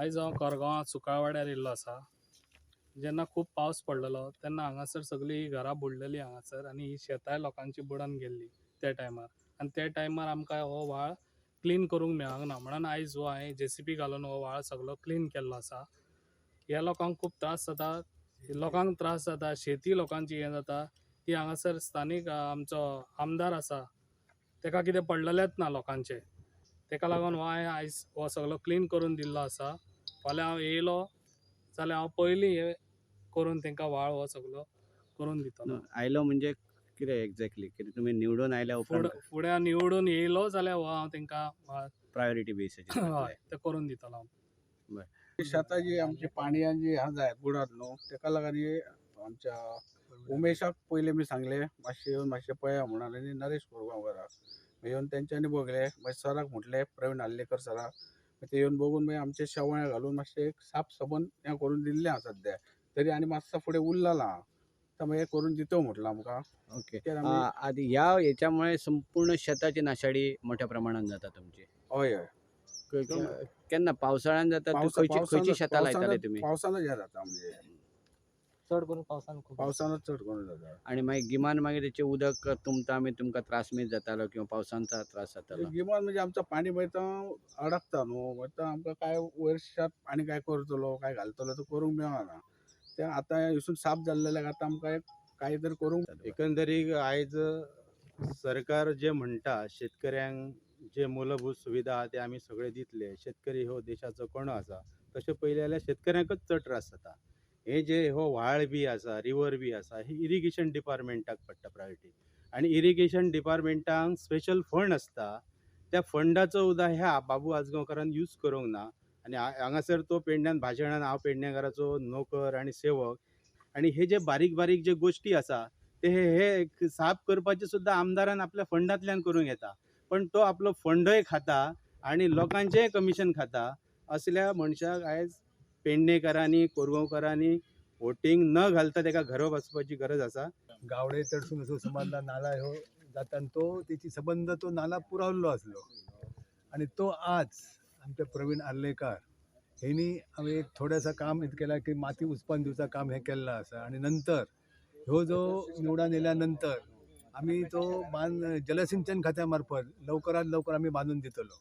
आयज हांव कोरगांवां सुकाळवाड्यार येयल्लो आसा. जेन्ना खूब पावस पडलेलो तेन्ना हांगासर सगळीं घरां बुडलेलीं हांगासर आनी ही शेतांय लोकांची बुडून गेल्ली त्या टायमार. आनी त्या टायमार आमकां हो व्हाळ क्लीन करूंक मेळोंक ना म्हणून आयज हो हांवें जेसीबी घालून हो व्हाळ सगळो क्लीन केल्लो आसा. ह्या लोकांक खूब त्रास जाता, लोकांक त्रास जाता, शेती लोकांची हें जाता. ती हांगासर स्थानीक आमचो आमदार आसा तेका कितें पडलेलेंच ना लोकांचें. तेका लागून हो हांवें आयज हो सगळो क्लीन करून दिल्लो आसा. फाल्यां हांव येयलो जाल्यार हांव पयलीं हें करून तांकां व्हाळ हो सगळो करून दितलो. आयलो म्हणजे कितें एक्झॅक्टली कितें तुमी निवडून आयल्या उपरांत फुडें निवडून येयलो जाल्यार हो हांव तांकां व्हाळ प्रायोरिटी बेसाचेर हय तें करून दितलो हांव. शेतां जी आमची पाणयान जी ह्या जाय बुडात न्हू तेका लागून हे आमच्या उमेशाक पयलीं मी सांगलें मातशें येवन मातशें पळया म्हणून आनी नरेश कोरगांवकाराक येवन तेंच्यांनी बगलें, मागीर सराक म्हटलें प्रवीण आर्लेकर सराक, ते येवन बघून मागीर आमचे शेवण्या घालून मातशें एक साफ सबंद हें करून दिल्लें आसा सद्या. तरी आनी मातसो फुडें उरलेलो आहा आतां मागीर करून दितो म्हटलां आमकां. ओके. तर आमी आदी ह्या हेच्यामुळे संपूर्ण शेताची नाशाडी मोठ्या प्रमाणात जाता तुमची. हय हय. केन्ना पावसाळ्यान जाता? खंयची शेतां लायताले तुमी? पावसानच हें जाता, म्हणजे चड करून पावसान खूब पावसानच चड करून जाता. आणि मागीर गिमान मागीर तेचें उदक तुमता मागीर तुमकां त्रास मागीर जातालो किंवा पावसांचा त्रास जातालो? गिमान म्हणजे आमचं पाणी मागीर अडकता न्हू, मागीर आमकां काय वयर शेत पाणी काय करतलो काय घालतलो तो करूंक मेळना. ते आतां हिसून साफ जाल्लेल्याक आतां आमकां काय तरी करूंक. एकंदरीत आयज सरकार जे म्हणटा शेतकऱ्यांक जे मूलभूत सुविधा आहा ते आमी सगळे दितले, शेतकरी हो देशाचो कणो आसा, तशें पळयलें जाल्यार शेतकऱ्यांकच चड त्रास जाता. हे जे हो व्हाळ बी आसा, रिवर बी आसा, ही इरिगेशन डिपार्टमेंटाक पडटा प्रायोरिटी. आनी इरिगेशन डिपार्टमेंटाक स्पेशल फंड आसता, त्या फंडाचो सुद्दां ह्या बाबू आजगांवकारान यूज करूंक ना. आनी हांगासर तो पेडण्यान भाशणान हांव पेडणेकाराचो नोकर आनी सेवक, आनी हे जे बारीक बारीक जे गोश्टी आसा ते हे साफ करपाचे सुद्दां आमदारान आपल्या फंडांतल्यान करूंक येता, पण तो आपलो फंडय खाता आनी लोकांचेंय कमिशन खाता. असल्या मनशाक आयज पेडणेकारांनी कोरगांवकारांनी वोटींग न घालता ताका घरा बसपाची गरज आसा. गावडे चडसून असो समाजला नाला ह्यो जाता आनी तो तेची सबंद तो नाला पुरावल्लो आसलो आनी तो आज आमच्या प्रवीण आर्लेकार हेणी हांवें एक थोडेंसं काम केलां की माती उचपान दिवचा काम हें केल्लें आसा. आनी नंतर ह्यो जो निवडून येयल्या नंतर आमी तो बांद जलसिंचन खात्या मार्फत लवकरात लवकर आमी बांदून दितलो.